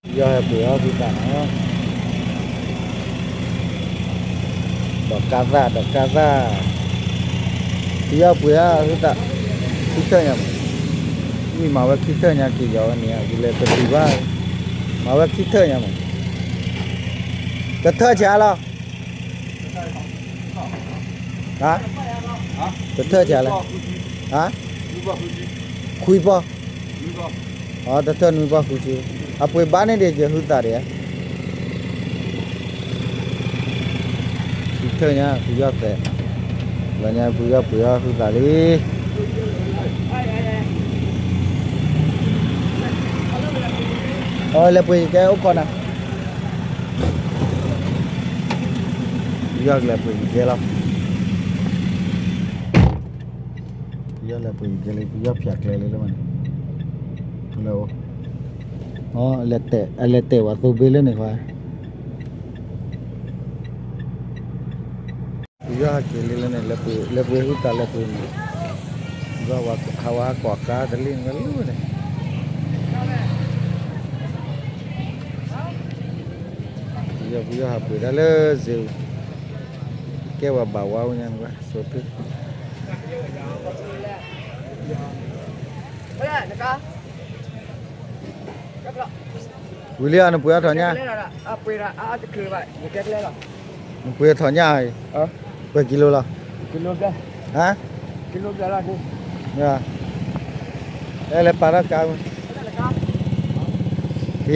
ယီၢ်ဟဲပှ့ၤအီၣ်ဟုသးနီၤ, ဒီးကါသၣ် ဒီးကါသၣ်, ယီၢ်ပှ့ၤအီၣ်ဟုသး, ခံထၢၣ်ညါမး, ဝံၤမၤဝဲခံထၢၣ်ညါက့ၤယီၤဝဲန့ၣ် ယလဲၤတတုၤဘၣ်, မၤဝဲခံထၢၣ်ညါမး, တထၢၣ်ဆံးလီၤ, တထၢၣ်ဆံးလီၤ, ခွံပီၢ်, အတထၢၣ်နွံပီၢ်ဃုဆံ, အပှ့ၤဘၣ်န့ၣ်ဒံး ယဟုသးဒံးဧါ, ခံထၢၣ်ညါ ဖုယီၢ်သဲး, လီၤညါဖုယီၢ်ပှ့ၤအီၣ်ဟုသးလံ. အလဲၤပှ့ၤယကဲအိၣ်ခိးနၤ, ဖုယီၢ်လဲၤပှ့ၤယကဲလီၤ. ဖုယီၢ်လဲၤပှ့ၤယကဲလံ ဖုယီၢ်ဖၠးကျဲလံလၢမးန့ၣ်, လၢအိၣ်, အလဲၤတဲာ်ဝဲသိဘ့ၣ်လၢန့ၣ်ခွါ, ဖုယီၢ်ဟဲက့ၤလံလၢန့ၣ် လဲၤပှ့ၤဟုသးလဲၤပှ့ၤန့ၣ်, ဟးဝဲဟးကွၢ်ကါတလံၣ်န့ၣ်လၢန့ၣ်, ဖုယီၢ် ဖုယီၢ်ဟးပှ့ၤတၢ်လၢစ့, ကဲဝဲဘၣ်ဝါဝဲညါန့ၣ် ဆိးဖ့ၣ် ဝံၤလံဧါ နပှ့ၤအီၣ်ထီၣ်ညၣ်, နပှ့ၤထီၣ်ညၣ်အံၤ, ပှဲၤကံလိလီၤ, ဟါ, အဲလဲၤပာ်ထီၣ်ကါ,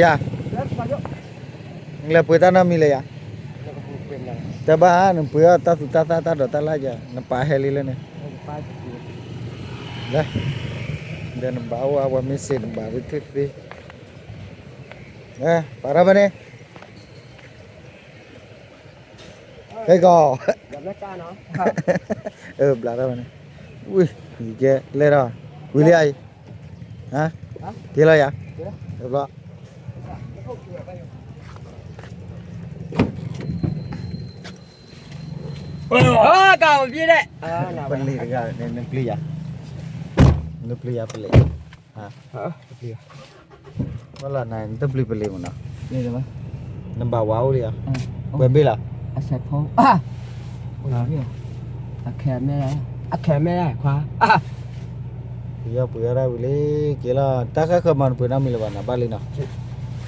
ယၤ, နလဲၤပှ့ၤတၢ်နီတမံၤလၢယၤ, တဘၣ် နပှ့ၤအီၣ်တၢ်သူတၢ်သၣ်တၢ်ဒိးတၢ်လၢ်ယၤ နပာ်ဟဲလံလၢန့ၣ်, လၢ, ဒီးနဘၣ်အိၣ်အဝဲမ့ၢ်စ့ၢ်နဘၣ်ရ့ထၢၣ်သ့, ပာ်ထီၣ်ဖဲန့ၣ် ဟဲကီး, ဘျးထီၣ်ဖဲန့ၣ်, ဝံၤ, ယကဲလဲၣ်ထီၣ်, ဝံၤလံဧါအံၤ, က့ၤလီၤယၤ, တဘျီ ပလ့ၤတဂၤန့ၣ် နပျံၤယၤ, နပျံၤယၤပလ့ၤ, ပလ့ၤ, နတပျံၤပလ့ၤမးနီၤ, နဘၣ်ဝါအိၣ်လံဧါ, ပှဲၤဘ့ၣ်လီၤ, အဆဲးဖိ, အခဲမဲ, အခဲမဲခွါ, ပယီၤပှ့ၤအီၣ်ဒၣ်ဝံၤလံ, က့ၤလီၤ တၢ်ဃၣ်ဃၢၤမး နပှ့ၤနီတမံၤလၢၤဘၣ် နဘၣ်လံနီၤ,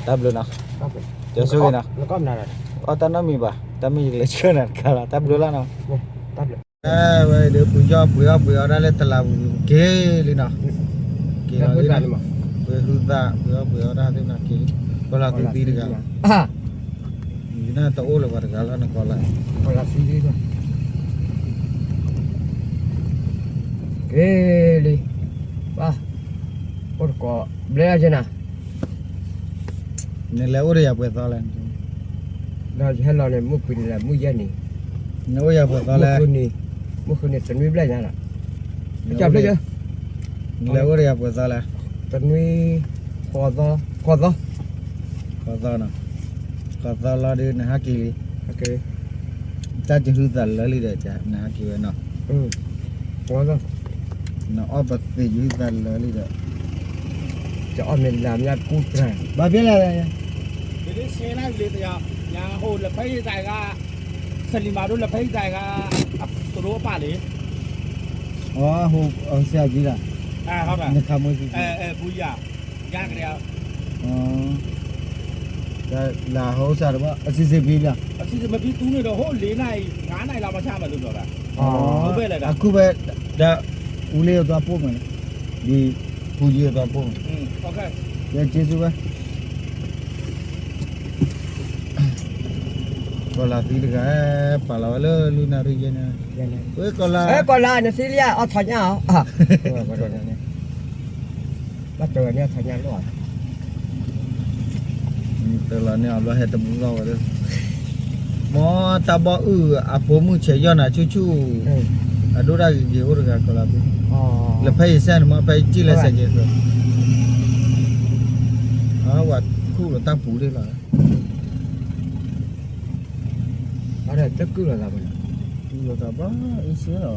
တၢ်ဘျုးနီၤ, ကၠီဆိၣ်ဂ့ၤနီၤ, အီၣ်တၢ်နီတမံၤဘၣ် တၢ်မ့ၢ်ယကလဲၤဆှၢနၤတခါလီၤ တၢ်ဘျုးလီၤနီၤ, ဝဲဒၣ်ပယီၤပှ့ၤအီၣ်ပှ့ၤအီၣ်ဒၣ်လၢတလးပူၤ က့ၤလံနီၤ, က့ၤလီၤလံနီၤ, ပှ့ၤဟုသး ပှ့ၤအီၣ်ပှ့ၤအီၣ်ဒၣ်သ့ၣ်နီၤ က့ၤလံ, ကီၤလၤသူသံတဂၤ ယနၢ်တအိၣ်လၢၤပှၤတဂၤလီၤ နကီၤလၤ, ကီၤလၤသူသံ, က့ၤလံ, ပှၤ, အိၣ်တကိး, ဘျဲယၤက့ၤနၤ, နလဲၤအိၣ်ဒီးယၤပှဲၤသီလဲၣ်, ဒီးယဟဲလီၤန့ၣ် မုၢ်ပှံၤန့ၣ်လၢမုၢ်ယဲၢ်နံၤ, နအိၣ်ယၤပှဲၤသီလဲၣ်, မုၢ်ဃုနံၤ, မုၢ်ဃုနံၤတနွံဘျဲၣ်ညါလီၤ, ကၠီဖျၢၣ်ယၢ နလဲၤအိၣ်ဒီးယၤပှဲၤသီလဲၣ်, တနွံ, ဃိးသီ, ဃိးသီ, ဃိးသီနီၤ, ဃိးသီလီၤဒီး နဟးက့ၤလံ, တၢ်ကဟုသးလၢာ်လံဒီး နဟးက့ၤဝဲနီၤ, နအီၣ်ပသ့ၣ်ကဟုသးလၢာ်လံဒီး, ယအီၣ်မ့ၢ်လၢမၠၣ်ကူၣ်တြၢ်, ဘၣ်ဖဲလဲၣ်, ယဟိၣ်လၢဖဲယတၢ်ဂၤ, စလံၤမၤဒိလၢဖဲယတၢ်ဂၤ, တရိအပၢ်လံ အဟိစၢ်ကံလီၤ, နခးမွဲကံ, ပူယၤ, ယၤကဒဲး, လၢဟိစၢ်တဘၣ် အစံစ့ဖံလီၤ, အစံစ့မဖံသူန့ၣ်ဒီး ဟိလံနၤအံၤ ငါးနၤအံၤလီၤမၤဆါမၤလိလီၤ, အခုဖဲ, ဒီး, ဦးလေးအသွါပို့မယ်, ဒီ, ဖူယီအသွါပို့မယ်, ကဲကျေးဇူးပဲ ကီၤလၤသံတဂၤ, ပာ်လီၤဝဲလၢလွံၢ်နၣ်ရံၣ်ယဲၢ်နၣ်ရံၣ်, ဝဲကီၤလၤ, ကီၤလၤ နသံလံဧါ အီၣ်ထီၣ်ညၣ်ဧါ, ဘၣ်တဂၤန့ၣ်အီၣ်ထီၣ်ညၣ်လိၣ်ဧါ, တလီၤန့ၣ်အဘျီဟဲတမူလီၤဝဲလၢ, မ်တၢ်ဘီၣ်အုၣ်အဖိမုၣ်ဆဲးယီၢ်နၤဆူၣ်ဆူၣ်, အဒိၣ်တၢ်ဂ့ၤဂ့ၤအိၣ်တဂၤကီၤလၤသံ, လၢဖဲယစဲန့ၣ် မ်ဖဲယစံၣ်လၢစဲးက့ၤဃၢၤ, အဝဲခူၣ်လီၤတၢ်ပူၤဒ်လီၤ တၢ်ကုၢ်လီၤသးဘၣ်, ကုၢ်လီၤသးဘၣ်အံၤစ့လီၤ,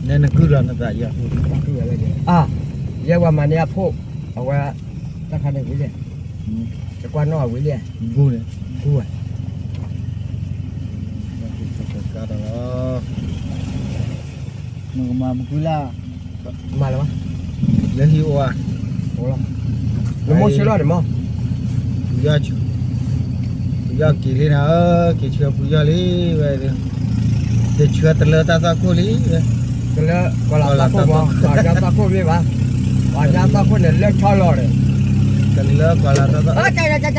နဲနကုၢ်လီၤနသးယၤ, ယဲဝဲမၤန့ၢ်အဖိ, အဝဲ, တၢ်ခါန့ၣ်ဝံၤလဲၣ်, တကွၢ်နီၣ်ဝံၤလဲၣ်, ဂူန့ၣ်, ဂူဝဲ, ကါဒီးလီၤ, နကမၤမကုလၢ်, မၤလၢၤဘၣ်, လၢဟံၣ်အိၣ်ဧါ, အိၣ်လီၤ, နမိၢ်ဆှၢလီၤန့ၣ်မး, ပယီၤ, ပယီၤက့ၤလံနၤဧၢ, က့ၤဆှၢပယီၤလံဝဲ, က့ၤဆှၢတလၢတၢ်သွၣ်ခိၣ်လံ, တလၢကီၤလၤသွၣ်ခိၣ်မး, ပှၤညါသွၣ်ခိၣ်မ့ၢ်ဘၣ်, ပှၤညါသွၣ်ခိၣ်န့ၣ်လၢဆီလီၤန့ၣ်, တလၢကီၤလၤသွၣ်ခိၣ်,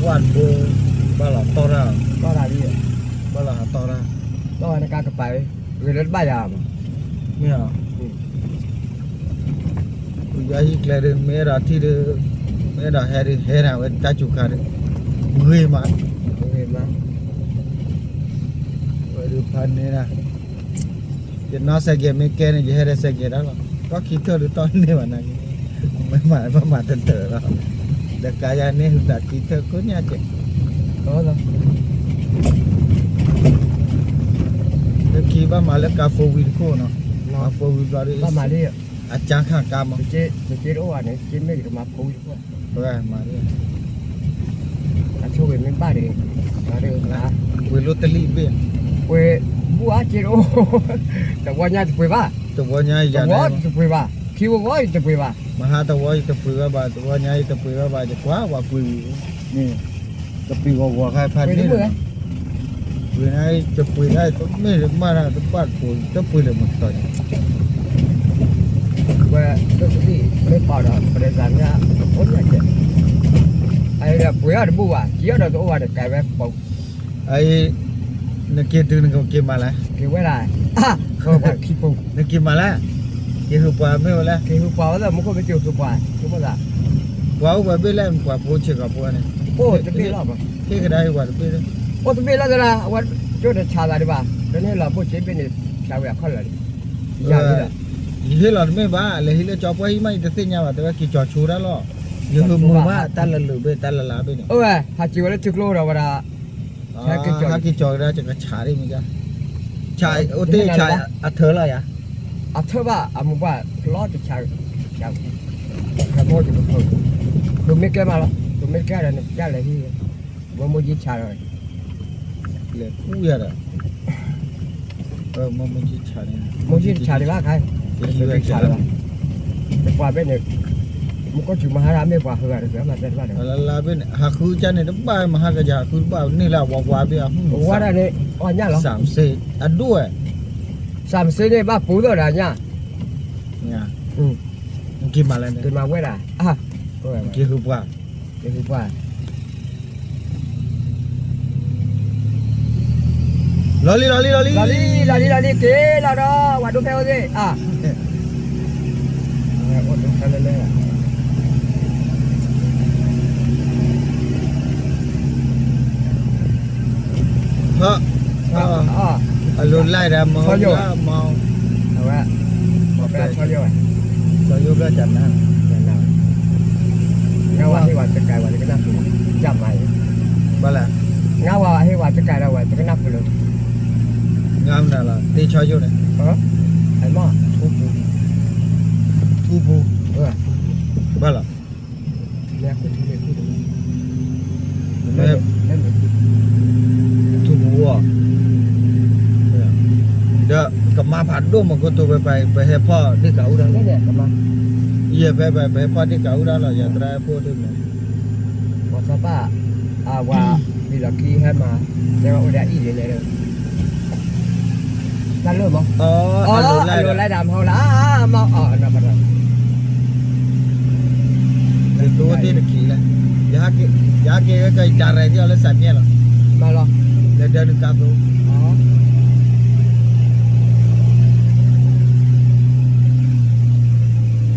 ဝၣ်ဘိ, ဘၣ်လီၤတီၢ်တၢ်, ဘၣ်လီၤဟးတီၢ်တၢ်, တီၢ်ဝဲနကါကပၤ, ဂ့ၤလၢတဘၣ်ယၤ, မ့ၢ်ဧါ, ပယီၤဟံၣ်ကျဲဒီး မ့ၢ်အဲၣ်ဒိးထံၣ်ဒီး, မ့ၢ်အဲၣ်ဒိးဟဲဒီး ဟဲနၤဝဲတၢ်စူၤခါဒီး, ဂ့ၤမး, ဂ့ၤမး, ဝဲဒုးဖးန့ၢ်ဒၣ်, ယနီၢ်စဲးကဲးမ့ၢ်ကဲန့ၣ် ယဟဲဒီးစဲးကဲးတၢ်လီၤ, ကီၢ်ခံထၢၣ်ဒုးတီၢ်န့ၢ်ဘၣ်နၤက့ၤ, မ့ၢ်မၤဘၣ်မၤတတၢၢ်လီၤ, ဒီးကါယၤန့ၣ် ဟုသးခံထၢၣ်ကိးညါကဲး, လၢခံဘၣ်မၤလၢကါ four wheel တခိၣ်နီၤ, ကါ four wheel ဘျီဒီး, အကါခါကါမး, က့မ့ၢ်ကမၤ four wheel တခိၣ်, မၤလံ, အဆိၣ်ဂ့ၤမ့ၢ်ဘၣ်ဒီး, ပှ့ၤလိၣ်တလံၣ်ဘ့ၣ်, ပှ့ၤ, ဘူၣ်အါက့တအိၣ်, တဝီညါတပှ့ၤဘၣ်, တဝီညါယၤတဝီတပှ့ၤဘၣ်, ခံဝီဝီယတပှ့ၤဘၣ်, မဟါတဝီယတပှ့ၤဘၣ်ဘၣ်, တဝီညါယတပှ့ၤဘၣ်ဘၣ်, ယကွၢ်ဝဲပှ့ၤဝံၤ, တပှ့ၤဂီၤဂီၤခါဖးန့ၣ်, ပှ့ၤ, တပှ့ၤဒၣ်တမ့ၢ်တမၣ်ဒၣ် တဘၣ်တပှ့ၤ တပှ့ၤလၢမုၢ်ထီၣ်န့ၣ် ဝဲ, လၢကလံၢ်မ့ၢ်ပာ်ဒီး ပရၢသးမ့ၢ်အိၣ်ညါကဲ, အပှ့ၤအီၤတဘူၣ်ဘၣ်, ကံအီၤဒီးတအိၣ်ဘၣ်ဒီး ကဲဝဲပိာ်, အအံၤ, နက့ၤတုၤနကက့ၤမၤလဲၣ်, က့ၤဝဲဒၣ်, ခံပူၤ, နက့ၤမၤလဲၣ်, က့ၤဟုးပှၤမ့ၢ်ဝဲလဲၣ်, က့ၤဟုးပှၤဝဲလၢမူခိၣ်မ့ၢ်က့ၤဟုးပှၤ, ပှၤအိၣ်ပှၤဘ့ၣ်လဲၣ် ပှၤဖိဆ့းကီးဖိန့ၣ်, အိၣ်တဘ့ၣ်လီၤ, ဟ့ၣ်ကဒါဟ့ၣ်ပှၤတဘ့ၣ်, အိၣ်တဘ့ၣ်လီၤသရၣ်, အဝဲကၠိတဆးသးဒံးဘၣ်, လၢန့ၣ်လီၤဘိၣ်စ့ဘ့ၣ်န့ၣ်, ဆးဝဲအခီၣ်လၢာ်န့ၣ်, ယဟ့ၣ်လီၤတမ့ၢ်ဘၣ်, လဲၤဟံးလၢကၠီပှၢ်ဟံၣ်မး ယတသ့ၣ်ညါဘၣ်, တဲဝဲက့ၤကၠီၤဆိတၢ်လီၤ, ယဟုးမုာ်မး တၢ်လၢာ်လၢာ်ဘ့ၣ် တၢ်လၢာ်လၢာ်ဘ့ၣ်န့ၣ်, အိၣ်ဝဲ, ဟးက့ၤဝဲလၢထံကျိဒီးဝဲဒၣ်, ဟဲက့ၤကၠီၤကဒါကဆးဒ်မ့ၢ်, ဆးအိၣ်တ့ၢ်ဆးအထၢၣ်လီၤယၤ, အထၢၣ်ဘၣ် အမူပှၢ်လီၤတဆး, ဖဲမိၢ်တကဖၢ, ဖုမ့ၢ်ကဲမးလီၤ, ဖုမ့ၢ်ကဲဒီးနကလဲၤဟံး, မိၢ်မိၢ်ယံဆးဒီး, လဲၤကူၣ်ယၤဒီး, မိၢ်မိၢ်ယံဆးန့ၣ်, မိၢ်ယံတဆးဒံးဘၣ်ခါ, တဆးဒံးဘၣ်, တပှၤဘ့ၣ်န့ၣ်, မူခိၣ်စူၤမဟါဒၣ်မ့ၢ်ပှၤဟၢဂၤတဂၤမးတဲတဘၣ်ဒီး, လၢလၢဘ့ၣ်န့ၣ် ဟးဃုကန့ၣ်တဘၣ် မဟါကယၤဃုတဘၣ်န့ၣ်လၢအဝၤဝါဘ့ၣ်အဟူ, ဝါဒၣ်န့ၣ်, အီၣ်ညၣ်လီၤ, စၢ်မစ့, အဒိၣ်ဝဲ, စၢ်မစ့န့ၣ်ဘၣ်ပူၤသီၣ်ဒီးညၣ်, က့ၤမၤလဲၣ်န့ၣ်, က့ၤမၤဝဲဒၣ်, က့ၤဟုးပှၤ, က့ၤဟုးပှၤ လီၤလံ လီၤလံ လီၤလံ လီၤလံ လီၤလံ လီၤလံ က့ၤလီၤဒီး ဝဲဒိၣ်ဖဲအိၣ်သ့ၣ် အိၣ်ဒိၣ်ဖဲလဲၣ်လဲၣ် ဟၢ အလိၤလဲၣ်ဒီး မဟါ အဝဲ ဆီယိၣ်ဝဲ ဆီယိၣ်ဘျီ ကနၣ် ငါဝဲဟ့ၣ်ဝဲတကဲဝဲတကနၣ်ဖုး ကၢ်မၤအံၤ ဘၣ်လဲၣ် ငါဝဲဟ့ၣ်ဝဲတကဲဒီးဝဲတကနၣ်ဖုးလၢ ငါမနုၤလီၤ တ့ဆီယိၣ်န့ၣ် ထူပူၤ ထူပူၤ ဘၣ်လီၤ ထူပူၤအီၤ ဒီးကမါဖးဒိၣ်မး ကတိၤဝဲ ပဟဲဖီၣ်ဒ့ၣ်ကးအူဒၣ်လီၤ ယဲၢ်ဖဲ ပဟဲဖီၣ်ဒ့ၣ်ကးအူဒၣ်လီၤ ယသရၣ်ဖိဒ်န့ၣ် ပှၤသးပၢ် အဝၤ ဘံၣ်လီၤခံဟဲမၤ တဲဝဲအိၣ်ဒီးအံၣ်လံလဲၣ် တၢ်လၢမး အလိၤလဲၣ်ဒၣ်မဟါလၢ မးအီၤ နပတ ယသိတ့ၢ်တခံလၢ ယဟဲက့ၤဝဲကီး ယတၢ်ရဲၣ်က့ၤအီၤလၢ စၢ်မံလီၤ မးလီၤ လဲၤဒၢနုာ်ကါသိ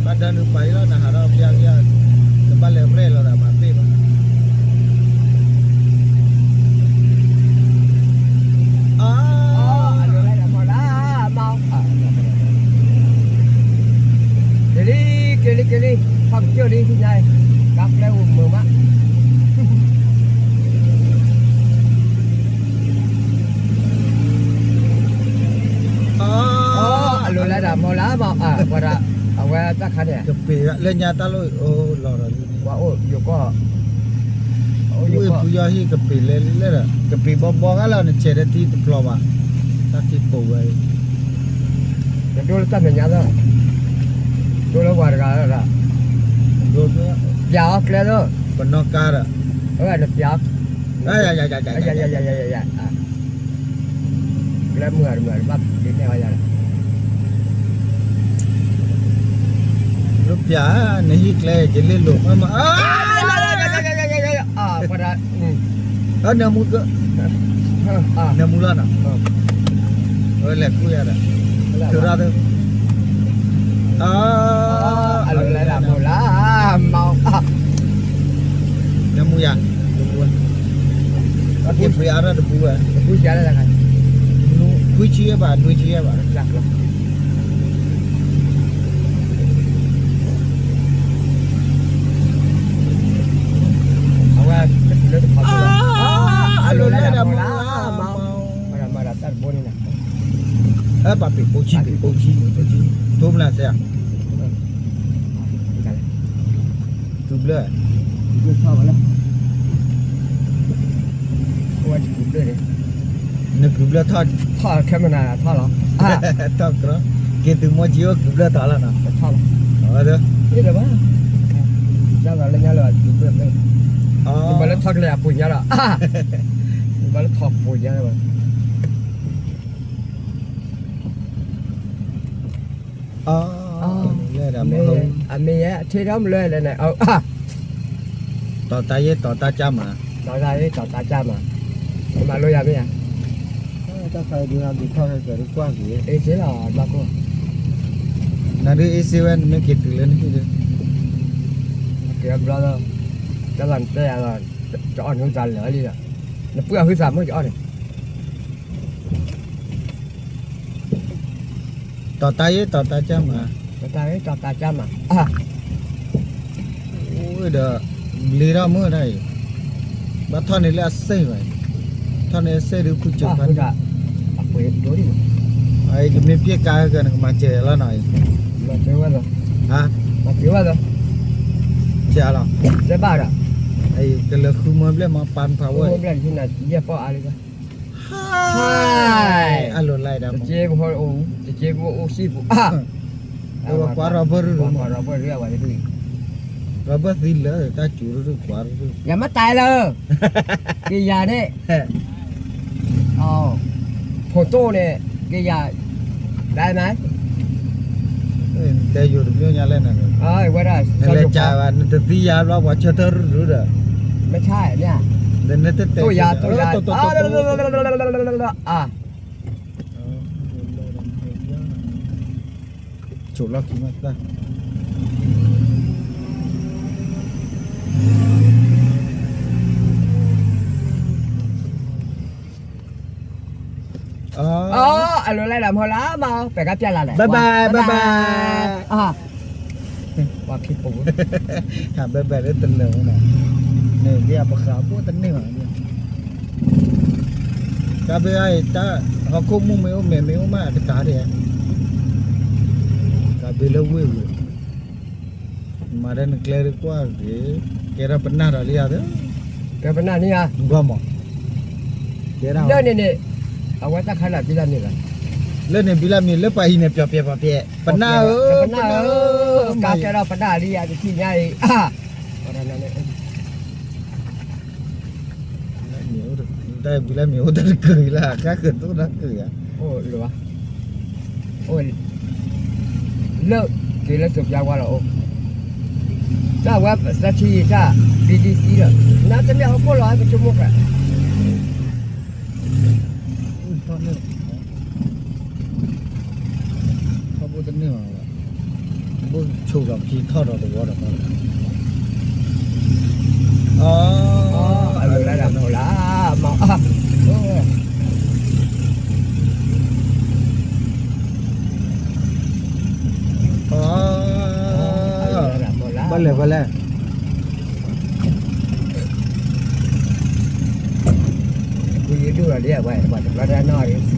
ဘၣ်ဒၢနုာ်ပှၤအံၤလီၤ နဟးထီၣ်ဖျါဖျါ နဘၣ်လဲၤရဲၣ်လီၤဒီးမၤပ့ၢ်ဘၣ် အ က့ၤလံ က့ၤလံ က့ၤလံ ဖးကစၢၢ်လံ ညါ ကါဖျၢၣ်အိၣ်မုာ်မး အ အလိၤလဲၣ်ဒၣ်မဟါလၢ မး ပှၤဒၣ် ဝဲတၢ်ခါန့ၣ် ကပ့ၤလၢညါတၢ်လီၢ်အိၣ်လီၤဒီး ပှၤအိၣ်ယိၤကီၢ် ဝ့ၢ်ဖုယီၤဟံၣ်ကပ့ၤလဲၤလဲၤဒီး ကပ့ၤဘီဘီဂၤလီၤ နဆဲးဒီးတံၤတဖျိးဘၣ် တၢ်က့ၤပိာ်ဝဲ နဒိလၢတၢ်မဲာ်ညါလီၤ ဒိလၢပှၤတဂၤလီၤ ပျးအီၤကျဲလီၤ ပနီၢ်ကါဒီး အဝဲနပျး ယၤ ကျဲမုၢ်ဂၤတမုၢ်ဂၤတဘၣ်ဒ်န့ၣ်ဝဲယၤလီၤ လၢပျး နဟံၣ်ကျဲယလ့ၣ်လိာ်မး ပှၤဒၣ် နမူ နမူလီၤနီၤ လဲၤကူၣ်ယၤဒီး ထုးထီၣ်သ့ အလၢလၢမူလၢ နမူယၤ နမူ အက့ၤပှ့ၤအါထီၣ်တပူဝဲ ခွံဆံယဲၢ်ဘၣ် နွံဆံယဲၢ်ဘၣ် အဝဲ အလၢလၢမူလၢ မတၢ်တဘိန့ၣ် အပာ်ပ့ၤပိာ်ဆံ ပ့ၤပိာ်ဆံ ပိာ်ဆံ ထိမနၤစဲ တုၤဘျၢ နကုၤဘျၢထီၣ် ထီၣ်ခဲမနၤထီၣ်လီၤ ထီၣ်ကြၢး က့ၤတုၤမိၢ်ကၠံအိၣ်ကုၤဘျၢထီၣ်လီၤနီၤ ထီၣ်လီၤ အဝဲ တဘၣ် တၢ်လီၤလၢညါလၢကုၤဘျၢဖဲ နဘၣ်လၢထီၣ်ကလဲၤအပူၤညါလီၤ နဘၣ်လၢထီၣ်ပူၤညါလီၤ အမ့ၢ်ယဲ အထံၣ်ထီၣ်မလွဲလဲၣ်န့ၣ် တီၤတၢ်ယ့ၢ်တီၤတၢ်ကၢ်မး တီၤတၢ်ယ့ၢ်တီၤတၢ်ကၢ်မး မၤလိယၤမ့ၢ်ယၤ တၢ်ခါဒုးဒုးထီၣ်ကဲးကွၢ်က့ၤ အ့စ့လီၤ ဘၣ်ကိၢ် နဒုးအ့စ့ဝဲ နမ့ၢ်က့ၤတုၤလၢနဟံၣ်ဒုး က့ၤဘျီလီၤ တၢ်လီၤနတဲယၤလီၤ ကအီၣ်နဟုသးလၢာ်လံလီၤ နပှ့ၤအဟုသးမ့ၢ်ကအီၣ်န့ၣ် တီၤတၢ်ယ့ၢ်တီၤတၢ်ကၢ်မး တီၤတၢ်ယ့ၢ်တီၤတၢ်ကၢ်မး အိၣ်ဒီး ဘျ့ထီၣ်မုၢ်တၢ်အံၤ ဘၣ်ထီၣ်န့ၢ်လၢအစ့ၢ်ဘၣ် ထီၣ်န့ၢ်အစ့ၢ်ဒုးဖုစၢၤဖးန့ၣ် အံၤကမ့ၢ်ပျဲၢ်ကါကၢ် နကမၤစၢၤလီၤနီၤအံၤ မၤစၢၤဝဲလီၤ မၤစၢၤဝဲလီၤ စၢၤလီၤ ကလၢၤဃုမၢဘျဲၣ်မၤပာ်ဖးဝဲ ယဲၢ်ပီၢ်အါလံ အလိၤလၢဒၣ် တက့ကအိၣ် တက့ကအိၣ်စံၣ်ပူၤ ကွၢ်ရီဘၢၣ်ရူၢ်ရူၢ် ရီဘၢၣ်သံလၢတၢ်စူၤရူၢ်ရူၢ် ကွၢ်ရူၢ်ရူၢ် ယမ့ၢ်တၢ်လၢ က့ၤယၤန့ၣ် ဖိတိၣ်န့ၣ် က့ၤယၤ ဒၣ်နၤ တဲယိၤတမ့ၢ်ညါလဲၣ်နၤ ဝဲဒၣ် နလဲၤကးဘၣ် နတသံယၤဘျီ ပှၤဆၢထၢၣ်ရူၢ်ရူၢ်ဒီး မ့ၢ်ဆါညါ နတတဲ တိၣ်ယၤ တိၣ်ယၤ တိၣ်တိၣ်တိၣ်တိၣ် အါ ဆိးလီၢ်ခံမးတၢ် အလိၤလၢဒၣ်မဟိလၢမ ပဲာ်ကပျၢ်လၢ်လဲၣ် bye bye bye bye ပှၤခံပူၤ ဟးဘဲဘဲလၢတလၢာ်ဝဲန့ၣ် န့ၣ်ဒ်အပဃးဘိတန့ၢ်ဘၣ် တၢ်ဘၢအံၤ တၢ် ဟီၣ်ခိၣ်မုၣ်မ့ၢ်အိၣ်မဲာ်မ့ၢ်အိၣ်မး အကတၢၢ်ဒ် တၢ်ဘၢလၢဝ့ၢ်ဝဲ မၤဒၣ်နကျဲဒ်ကွၢ်က့ၤ ကဲထီၣ်ပနၢ်ဒီးလံဧါသၢ ကဲပနၢ်န့ၣ်ဧါ ဘၣ်မး ကဲဒၣ် လၢန့ၣ်န့ၣ် အဝဲတၢ်ခါန့ၣ်ဘံလၢမ့ၢ်လီၤ လၢန့ၣ်ဘံလၢမ့ၢ် လၢပှၤဟံးန့ၣ် ပျီပျဲပျီပျဲ ပနၢ်ဧၢ ပနၢ်ဧၢ ကါကဲထီၣ်ပနၢ်လံဧါ တထံၣ်ညါအံၤ တၢ်ဘံလၢမ့ၢ်အိၣ်တၢ်တကုၤလၢ ကါဃၢၤတိၣ်တၢ်ကုၤဧါ အိၣ်လၢၤဘၣ် အိၣ် လၢ က့ၤလၢစိၤပျါဝါလီၤအိၣ် တၢ်ဝဲသထံတၢ် ဘံဒံသံဒီး နတမ့ၢ်ဟီၣ်ခိၣ်လီၤ ပဆိကမိၣ်ဃဲ ထီၣ်ဘိတန့ၢ်ဘၣ် ဘိဆိးဒီးဖံထီၣ်ဒီးတဝီဒီး အ အလၢလၢဒၣ်မဟိလၢ မ ဘၣ်လဲၣ်ဘၣ်လဲၣ် ကွံာ်ဒိၣ်ဒီးဒ်အဝဲ ပှၤတဘျီတၢ်နီၣ်ရံၣ်သံ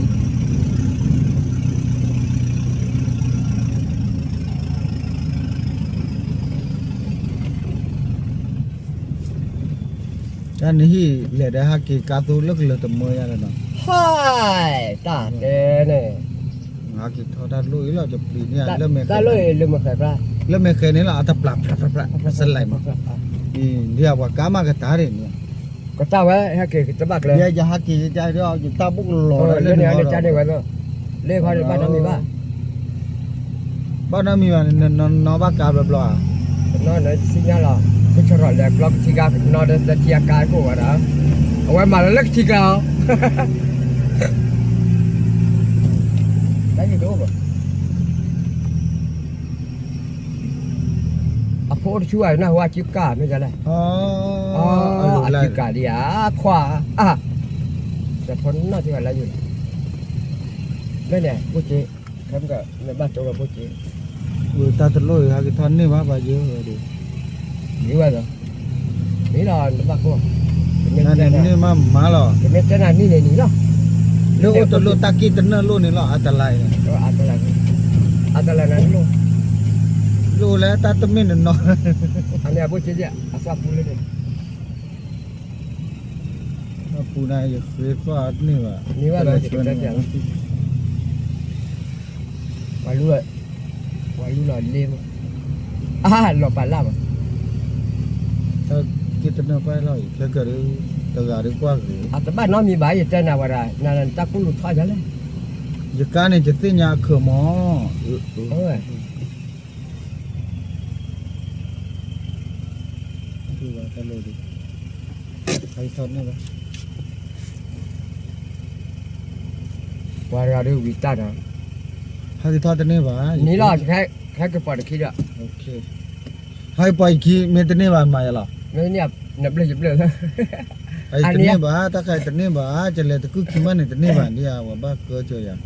တၢ်နဟံၣ်လဲၤဒီးဟဲက့ၤကါသိလၢကလၢၤတမၢယါလၢနီၤ, ဟဲ, တၢ်တဲန့ၣ်, ဟဲက့ၤထီၣ်တၢ်လိၣ်အံၤလီၤ တပျံၤန့ၣ် တၢ်လိၣ်အံၤ လၢမဲာ်ဃဲန့ၣ်လီၤ အတပျၢ် ဖျၢၣ်ဖျၢၣ်ဖျၢၣ် စလဲၤမး, ဒ်အဝဲကါမးကတၢ်န့ၣ်, ကတၢ်ဝဲ ဟဲက့ၤကတဘၣ်ကျဲ, ယဟဲက့ၤကတၢ်ဒီး ယတၢ်ဘိၣ်ကလီၤလၢန့ၣ် လၢန့ၣ်ကန့ၢ်ဝဲ, လၢခီန့ၣ်ဘၣ်နီတမံၤဘၣ် ဘၣ်နီတမံၤဘၣ်, နနီၣ်ဘၣ်ကါဘျီဘျီဧါ, နီၣ်နစံၣ်ညါလီၤ, ကဆရီၣ်လဲၤကျီကထံကါနီၣ်ဒီးသၢထံအကါခိၣ်ဝဲဒၣ်, အဝဲမၤလီၤလၢကထံကါအီၤ, တၢ်ယတအိၣ်ဘၣ် အဖိအိၣ်တဆူဘၣ် နၢ်ဟူအစုကၢ်မ့ၢ်ဒ်လဲၣ်, အစုကၢ်ဒ်ဧါ ခွါ, အါ, စဲးဖိနီၣ်ထံဂၤလၢယိာ်, လၢန့ၣ် ဘိၣ်က့, ခဲမုၢ်က နဘၣ်တိလီၤဘိၣ်က့, တၢ်တလိၣ်အံၤ ဟဲက့ၤထီၣ်န့ၢ်ဘၣ်ပှၤယိာ်ဒီး, ယိာ်ဘၣ်ဒီး, မ့ၢ်လီၤနဘၣ်ကိး, နန့ၢ်မးမးလီၤ, ကမ့ၢ်တဲနၤနံၣ်န့ၣ်နံၣ်လီၤ, လၢအိၣ်တလိၣ်တၢ်က့ၢ်တနၢၣ်လိၣ်န့ၣ်လီၤ အတလါအံၤ, အတလါနၤလိၣ်, လိၣ်လၢတၢ်တမ့ၢ်နနီၢ်, အန့ၣ်အဘိၣ်က့, အသီပူလၢန့ၣ် အပူၤန့ၣ် ယဃ့သီၣ်န့ၢ်ဘၣ်, န့ၢ်ဘၣ်လီၤ ယကတဲပျးလီၤ, ပှၤလူလီၤ, ပှၤလူလီၤလ့မး, အါ လီၤပာ်လၢ်ဘၣ်, တၢ်က့ၢ်တနၢၣ်ပှၢ်လီၤအံၤ ခဲကၢၤဒုး တဂၤဒုးကွၢ်ဂ့ၤ, အတဘၣ်နီတမံၤဘၣ် ယတဲနၤဝဲဒၣ် နတၢ်ကူၣ်လူၤထီၣ်ယၤလဲၣ်, ယကါန့ၣ် ယသ့ၣ်ညါအခၢးမး ဘၣ်, ပှၤတဂၤဒုးဝံၤတၢ်ဒီး, ဟဲက့ၤထီၣ်တန့ၢ်ဘၣ်, နံၤလီၤ, ဟဲက့ၤပှၤတခံဒီး, ဟဲက့ၤပှၤယခံ မ့ၢ်တန့ၢ်ဘၣ်မၤယၤလီၤ, နဘျၢၣ်ယဘျၢၣ်လၢ, တန့ၢ်ဘၣ် တၢ်ခါအံၤတန့ၢ်ဘၣ် ကလဲၤတကုၢ်ခံမးန့ၣ်တန့ၢ်ဘၣ်ဒ်ဧါ ဝဲဘၣ်ကၢကၢယၤ